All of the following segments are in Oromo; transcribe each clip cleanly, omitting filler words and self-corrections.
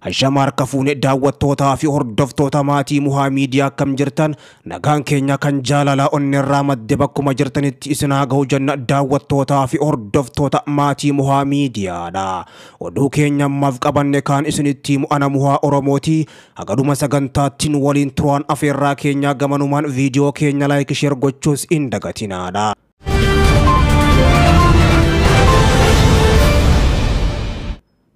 Hashama harka fuune daawwattootaa fi hordoftoota maatii Muhaa Miidiyaa akkam jirtan nagaan keenya kan jaalalaa onneerraa madde bakkuma jirtanitti isin haa gahu jenna daawwattootaa fi hordoftoota maatii Muhaa Miidiyaadha. Oduu keenya ammaaf qabanne kaan isinitti himu ana Muhaa Oromooti. Hagaduma sagantaattiin waliin turaan afeerraa keenyaa gamanumaan viidiyoo keenya like share gochuus hin dagatinaadha.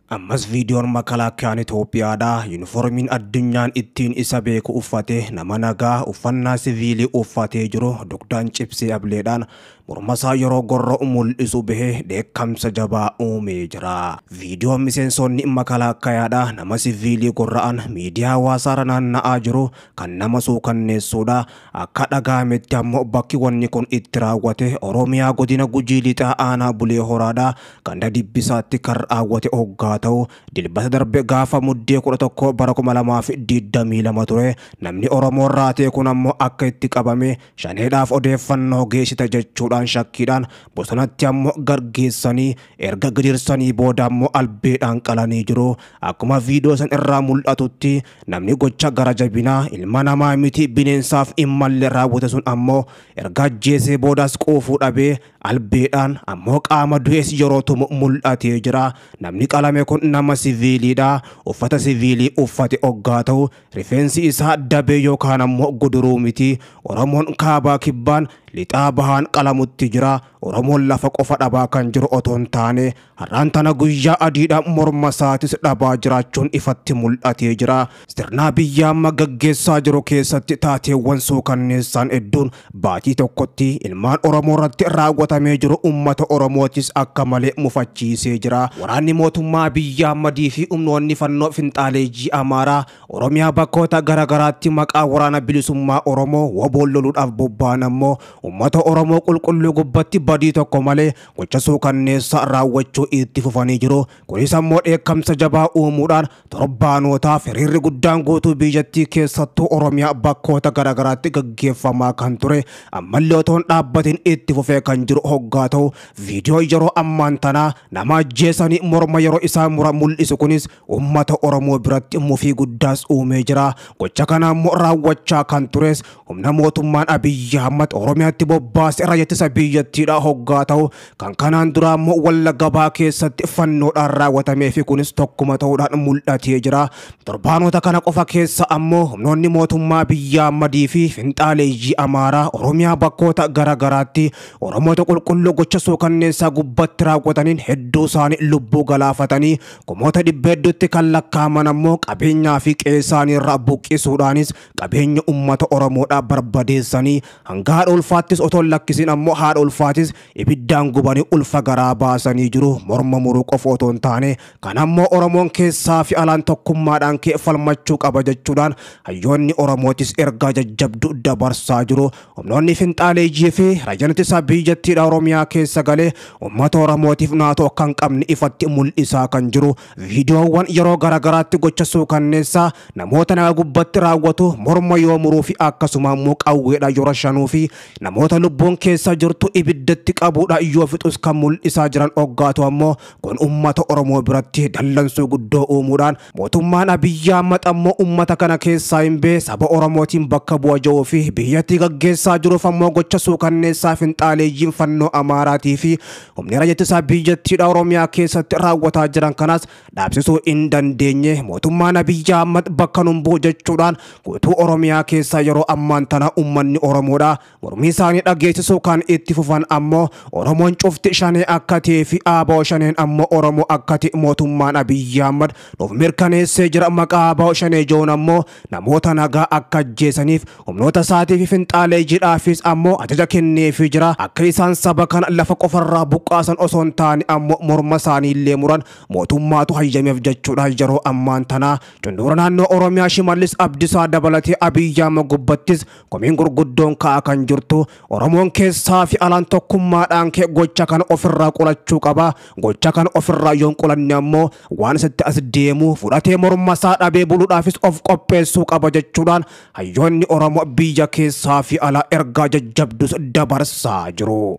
Ammas viidiyoon makalaakayaan Itoophiyaadha. Yuunifoormiin addunyaan ittiin isa beeku uffate nama nagaa uffannaa siviilii uffatee jiru dugdaan cibsee ableedhaan mormasaa yeroo gorra'u mul'isu bahee dheekkamsa jabaa uumee jira. Viidiyoon miseensonni makalaakayaadha nama siviilii gorra'an miidiyaa hawaasaarra naanna'aa jiru kan nama suukanneessuudha. Akka dhaga'ametti ammoo bakki wanni kun itti raawwate Oromiyaa godina Gujii Lixaa aanaa Bulee Horaadha. Ganda Dibbisaatti kan raawwate hoggaa ta'u dilbata darbe gaafa muddee 11 bara 2022 ture. Namni Oromoo irraa ta'e kun ammoo akka itti qabame shaneedhaaf odeeffannoo geessita jechuudhaan shakkiidhaan bosonatti ammoo gargeessanii erga gidirsanii booda ammoo albeedhaan qalanii jiru. Akkuma viidiyoo san irraa mul'atutti namni gocha gara jabinaa ilma namaa miti bineensaaf hin malle raawwate sun ammoo erga ajjeesee boodaas quufuu dhabee albeedhaan ammoo qaama du'es yeroo tumu mul'atee jira. Namni qalame kun nama siviiliidha. Uffata siviilii uffate hoggaa ta'u rifeensi isaa dabee yookaan ammoo guduruu miti. Oromoon kaabaa kibbaan lixaa bahaan qalamutti jira. Oromoon lafa qofa dhabaa kan jiru otoo hin taane har'aan tana guyyaa adiidhaan morma isaatis dhabaa jiraachuun ifatti mul'atee jira. Sirna biyya amma gaggeessaa jiru keessatti taateewwan suukanneessaan hedduun baatii tokkotti ilmaan Oromoo irratti raawwatamee jiru uummata Oromootis akka malee mufachiisee jira. Waraanni mootummaa biyya Ahmadii fi humnoonni fannoo finxaaleejii Amaaraa Oromiyaa bakkoota garaagaraatti maqaa waraana bilisummaa Oromoo waboon loluudhaaf bobba'an ammoo uummata Oromoo qulqulluu gubbatti badii tokko malee gocha suukanneessaa raawwachuu itti fufanii jiru. Kunis ammoo dheekkamsa jabaa uumuudhaan torbaanootaaf hiriirri guddaan guutuu biyyattii keessattuu Oromiyaa bakkoota garaagaraatti gaggeeffamaa kan ture ammallee otoo hin dhaabbatin itti fufee kan jiru hoggaa ta'u viidiyoo yeroo ammaan tanaa nama ajjeesanii morma yeroo isaa mura mul'isu kunis uummata Oromoo biratti mufii guddaas uumee jira. Gocha kana ammoo raawwachaa kan tures humna mootummaan Abiyyi Ahmad Oromiyaatti bobbaase raayyaa ittisa biyyattiidha hoggaa ta'u kan kanaan dura ammoo Wallagga Bahaa keessatti fannoodhaan raawwatamee fi kunis tokkuma ta'uudhaan mul'atee jira. Torbaanota kana qofa keessa ammoo humnoonni mootummaa biyya Ahmadii fi finxaaleeyyii Amaaraa Oromiyaa bakkoota garaagaraatti Oromoota qulqulluu gocha suukanneessaa gubbatti raawwataniin hedduu isaanii lubbuu galaafatanii kumoota dhibba hedduutti kan lakkaa'aman ammoo qabeenyaa fi qe'ee isaanii irraa buqqisuudhaanis qabeenya uummata Oromoodhaa barbadeessanii hanga haadha ulfaattis otoo hin lakkisiin ammoo haadha ulfaatis ibiddaan gubanii ulfa garaa baasanii jiru. Morma muruu qofa otoo hin taane kan ammoo Oromoon keessaa fi alaan tokkummaadhaan ka'e falmachuu qaba jechuudhaan hayyoonni Oromootis ergaa jajjabduu dabarsaa jiru. Humnoonni finxaaleeyyii fi raayyaan ittisa biyyattiidha Oromiyaa keessa galee uummata Oromootiif naatoo akka hin qabne ifatti mul'isaa kan jiru. Viidiyoowwan yeroo garaagaraatti gocha suukanneessaa namoota nagaa gubbatti raawwatu morma yoo muruu fi akkasuma immoo qawweedha yeroo shanuu fi namoota lubbuun keessa jirtu ibiddatti qabuudha yoo fixus kan mul'isaa jiran hoggaatu ammoo kun uummata Oromoo biratti dallansuu guddoo uumuudhaan mootummaan Abiyyi Ahmad ammoo uummata kana keessaa hin bee saba Oromootiin bakka bu'a jiru fi biyyatti gaggeessaa jiruuf ammoo gocha suukanneessaa finxaaleeyyiin fannoo Amaaraatii fi humni raayyaa ittisa biyyattiidha Oromiyaa keessatti raawwataa jiran kanas dhaabsisuu hin dandeenye. Mootummaan Abiyyi Ahmad bakka nun bu'u jechuudhaan guutuu Oromiyaa keessa yeroo ammaan tana uummanni Oromoodha mormii isaanii dhageessisuu kan itti fufan ammoo Oromoon cufti shanee akka ta'ee fi ABO shaneen ammoo Oromoo akka ta'e mootummaan Abiyyi Ahmad nuuf mirkaneessee jira. Maqaa ABO shanee joon ammoo namoota nagaa akka ajjeesaniif humnoota isaatii fi finxaaleeyyiidhaafis ammoo ajaja kenneefii jira. Akka isaan saba kana lafa qofarraa buqqaasan osoo hin taane ammoo morma isaanii illee muran mootummaatu hayyameef jechuudha. Yeroo ammaan tanaa cunduura naannoo Oromiyaa Shimallis Abdiisaa dabalatee Abiyyi Ahmad gubbattis komiin gurguddoon ka'aa kan jirtu Oromoon keessaa fi alaan tokkummaadhaan ka'e gocha kana ofirraa qolachuu qaba. Gocha kana ofirraa yoon qolanne ammoo waan isatti as deemu fudhatee morma isaa dhabee buluudhaafis of qopheessuu qaba jechuudhaan hayyoonni Oromoo biyya keessaa fi alaa ergaa jajjabdus dabarsaa jiru.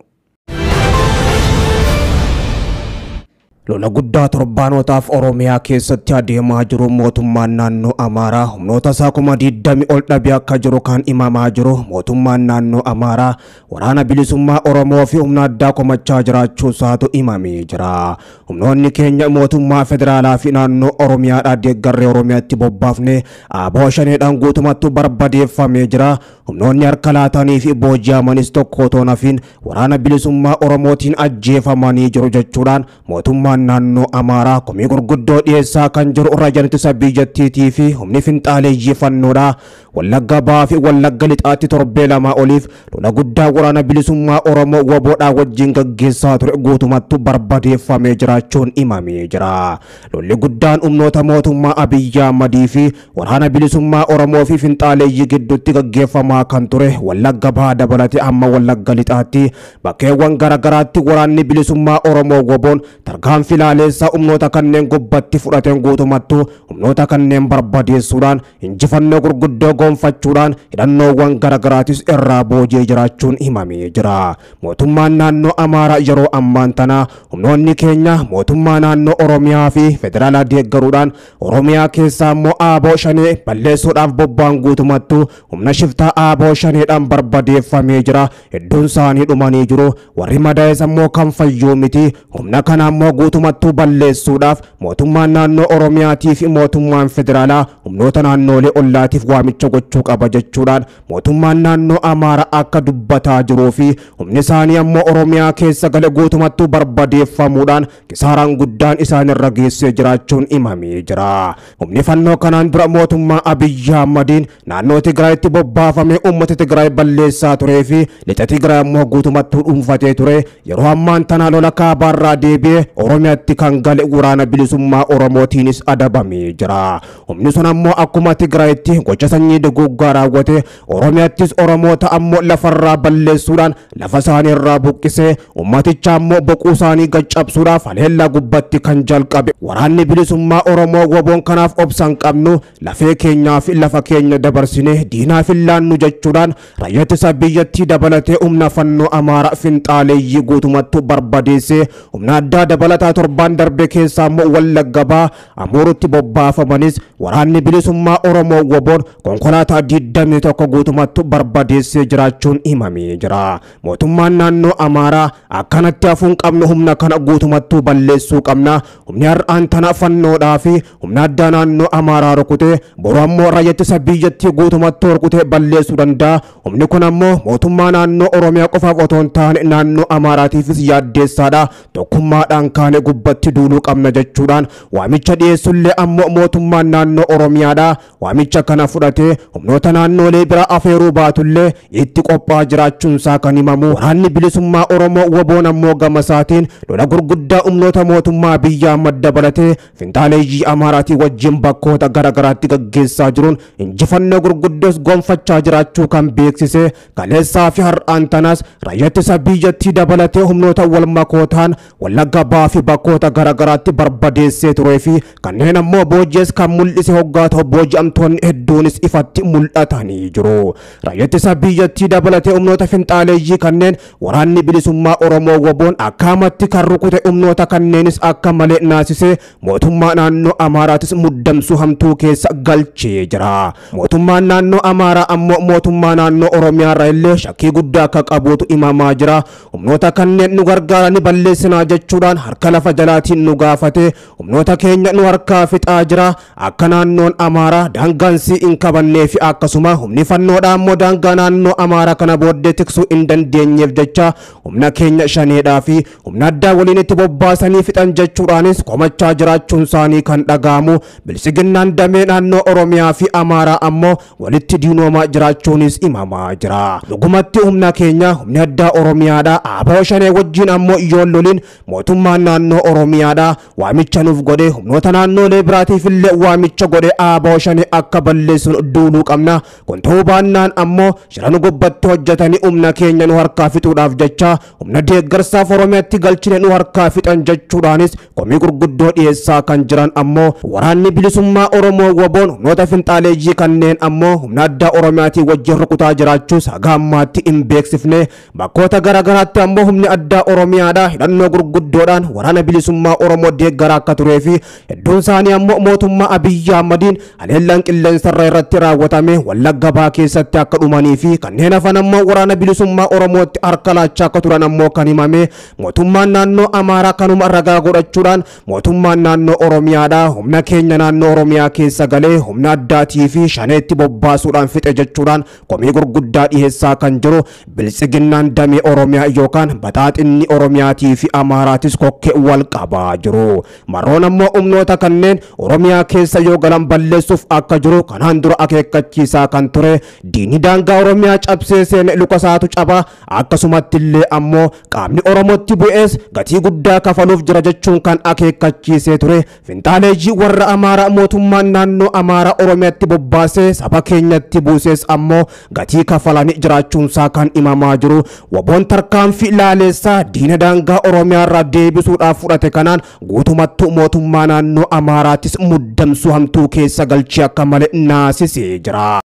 Lola guddaa torbaanotaaf Oromiyaa keessatti adeemaa jiru mootummaan naannoo Amaaraa humnoota isaa 20,000 ol dhabee akka jiru kan himamaa jiru mootummaan naannoo Amaaraa waraana bilisummaa Oromoo fi humna addaa komachaa jiraachuu isaatu himamee jira. Humnoonni keenya mootummaa federaalaa fi naannoo Oromiyaadhaa deeggarree Oromiyaatti bobbaafne ABO shaneedhaan guutumatti barbadeeffamee jira. Humnoonni harka laatanii fi booji'amanis tokko otoo hafiin waraana bilisummaa Oromootiin ajjeefamanii jiru jechuudhaan mootummaan naannoo Amaaraa komii gurguddoo dhiyeessaa kan jiru raajaan ittisa biyyattiitii fi humni finxaaleeyyii fannoodha. Wallagga Bahaa fi Wallagga Lixaatti torbee 2 oliif lola guddaa waraana bilisummaa Oromoo WBOdhaa wajjin gaggeessaa ture guutumatti barbadeeffamee jiraachuun himamee jira. Lolli guddaan humnoota mootummaa Abiyyi Ahmadii fi waraana bilisummaa Oromoo fi finxaaleeyyii gidduutti gaggeeffamaa kan ture Wallagga Bahaa dabalatee amma Wallagga Lixaatti bakkeewwan garaagaraatti waraanni bilisummaa Oromoo WBOn tarkaanfii filaaleessaa humnoota kanneen gubbatti fudhateen guutumattuu humnoota kanneen barbadeessuudhaan injifannoo gurguddoo gonfachuudhaan hidhannoowwan garaagaraatis irraa boojee jiraachuun himamee jira. Mootummaan naannoo Amaaraa yeroo ammaan tana humnoonni keenya mootummaa naannoo Oromiyaa fi federaalaa deeggaruudhaan Oromiyaa keessaa immoo ABO shanee balleessuudhaaf bobba'an guutumattuu humna shiftaa ABO shaneedhaan barbadeeffamee jira. Hedduun isaanii dhumanii jiru. Warri madaa'es immoo kan fayyuu miti. Humna kana immoo guutumattuu balleessuudhaaf mootummaan naannoo Oromiyaatii fi mootummaan federaalaa humnoota naannoolee ollaatiif waamicha gochuu qaba jechuudhaan mootummaan naannoo Amaaraa akka dubbataa jiruu fi humni isaanii ammoo Oromiyaa keessa gale guutumattuu barbadeeffamuudhaan kisaaraan guddaan isaan irra geessee jiraachuun himamee jira. Humni fannoo kanaan dura mootummaa Abiyyi Ahmadiin naannoo Tigraayitti bobbaafamee uummata Tigraay balleessaa turee fi lixa Tigraay ammoo guutumattuu dhuunfatee ture yeroo ammaan tana lola kaabaarraa deebi'ee Oromiyaatti kan gale waraana bilisummaa Oromootiinis adabamee jira. Humni sun ammoo akkuma Tigraayitti gocha sanyii duguuggaa raawwate Oromiyaattis Oromoota ammoo lafarraa balleessuudhaan lafa isaanii irraa buqqisee uummaticha ammoo boquu isaanii gaccabsuudhaaf haleellaa gubbatti kan jalqabe waraanni bilisummaa Oromoo WBOn kanaaf obsan qabnu lafee keenyaa fi lafa keenya dabarsine diinaaf hin laannu jechuudhaan raayyaa ittisa biyyattii dabalatee humna fannoo Amaaraa finxaaleeyyii guutumattuu barbadeessee humna addaa dabalataa torbaan darbe keessaa immoo Wallagga Bahaa Amuurutti bobbaafamanis waraanni bilisummaa Oromoo WBOn konkolaataa 21 guutumattuu barbadeessee jiraachuun himamee jira. Mootummaan naannoo Amaaraa akkanatti hafuun qabnu humna kana guutumattuu balleessuu qabna. Humni har'aan tana fannoodhaa fi humna addaa naannoo Amaaraa rukutee boru ammoo raayyaa ittisa biyyattii guutumattuu rukutee balleessuu danda'a. Humni kun ammoo mootummaa naannoo Oromiyaa qofaaf otoo hin taane naannoo Amaaraatiifis yaaddeessaadha. Tokkummaadhaan kaane gubbatti duuluu qabna jechuudhaan waamicha dhiyeessullee ammoo mootummaan naannoo Oromiyaadha. Waamicha kana fudhatee humnoota naannoolee bira afeeruu baatullee itti qophaa'aa jiraachuun isaa kan himamu. Waraanni bilisummaa Oromoo WBOn ammoo gama isaatiin lola gurguddaa humnoota mootummaa biyyaa madda dabalatee finxaaleeyyii Amaaraatii wajjin bakkoota garaagaraatti gaggeessaa jiruun injifannoo gurguddoos gonfachaa jiraachuu kan beeksise kaleessaa fi har'aan tanas raayyaa ittisa biyyattii dabalatee humnoota wal makootaan Wallagga Bahaa fi bakkoota garaagaraatti barbadeessee turee fi kanneen ammoo booji'es kan mul'ise hoggaa ta'u booji'amtoonni hedduunis ifatti mul'atanii jiru. Raayyaa ittisa biyyattii dabalatee humnoota finxaaleeyyii kanneen waraanni bilisummaa Oromoo WBOn akkaamatti kan rukute humnoota kanneenis akka malee naasisee mootummaa naannoo Amaaraatis muddamsuu hamtuu keessa galchee jira. Mootummaan naannoo Amaaraa ammoo mootummaa naannoo Oromiyaa irraa illee shakkii guddaa akka qabuutu himamaa jira. Humnoota kanneen nu gargaaranii balleessinaa jechuudhaan harka lafa jalaatiin nu gaafate humnoota keenya nu harkaa fixaa jira. Akka naannoon Amaaraa daangaan sii hin qabannee fi akkasuma humni fannoodhaa ammoo daangaa naannoo Amaaraa kana booddee tiksuu hin dandeenyeef jecha humna keenya shaneedhaa fi humna addaa waliin itti bobbaasanii fixan jechuudhaanis komachaa jiraachuun isaanii kan dhaga'amu. Bilisiginnaan damee naannoo Oromiyaa fi Amaaraa ammoo walitti diinoomaa jiraachuunis himamaa jira. Dhugumatti humna keenya humni addaa Oromiyaadha. ABO shanee wajjin ammoo yoon loliin mootummaan naannoo Oromiyaadha waamicha nuuf godhe humnoota naannoolee biraatiif illee waamicha godhe ABO shanee akka balleessuun duuluu qabna. Kun ta'uu baannaan ammoo shira nu gubbatti hojjetanii humna keenya nu harkaa fixuudhaaf jecha humna deeggarsaaf Oromiyaatti galchine nu harkaa fixan jechuudhaanis komii gurguddoo dhiyeessaa kan jiran ammoo waraanni bilisummaa Oromoo WBOn humnoota finxaaleeyyii kanneen ammoo humna addaa Oromiyaatii wajjin rukutaa jiraachuus haga ammaatti hin beeksifne. Bakkoota garaagaraatti ammoo humni addaa Oromiyaadha hidhannoo gurguddoodhaan waraana bilisummaa Oromoo deeggaraa akka turee fi hedduun isaanii ammoo mootummaa Abiyyi Ahmadiin haleellaan qilleensarra irratti raawwatame Wallagga Bahaa keessatti akka dhumanii fi kanneen hafan ammoo waraana bilisummaa Oromootti harka laachaa akka turan ammoo kan himame. Mootummaan naannoo Amaaraa kanuma ragaa godhachuudhaan mootummaan naannoo Oromiyaadha humna keenya naannoo Oromiyaa keessa galee humna addaatii fi shaneetti bobbaasuudhaan fixe jechuudhaan komii gurguddaa dhiheessaa kan jiru biltsiginnaan damee Oromiyaa yookaan baxaaxinni Oromiyaatii fi Amaaraatis kokkee wal qabaa jiru. Marroon ammoo humnoota kanneen Oromiyaa keessa yoo galan balleessuuf akka jiru kanaan dura akeekkachiisaa kan ture. Diinni daangaa Oromiyaa cabsee seene lukasaatu cabaa, akkasumatti illee ammoo qaamni Oromootti bu'ees gatii guddaa kafaluuf jira jechuun kan akeekkachiisee ture. Finxaaleejii warra Amaaraa mootummaan naannoo Amaaraa Oromiyaatti bobbaasee saba keenyatti buusees ammoo gatii kafalanii jiraachuunsaa kan himamaa jiru. Waboon tarkaanfii laaleessaa diina daangaa Oromiyaa irraa deebisuudhaaf fudhate kanaan guutumattuu mootummaa naannoo Amaaraattis muddamsuu hamtuu keessa galchee akka malee naasisee jira.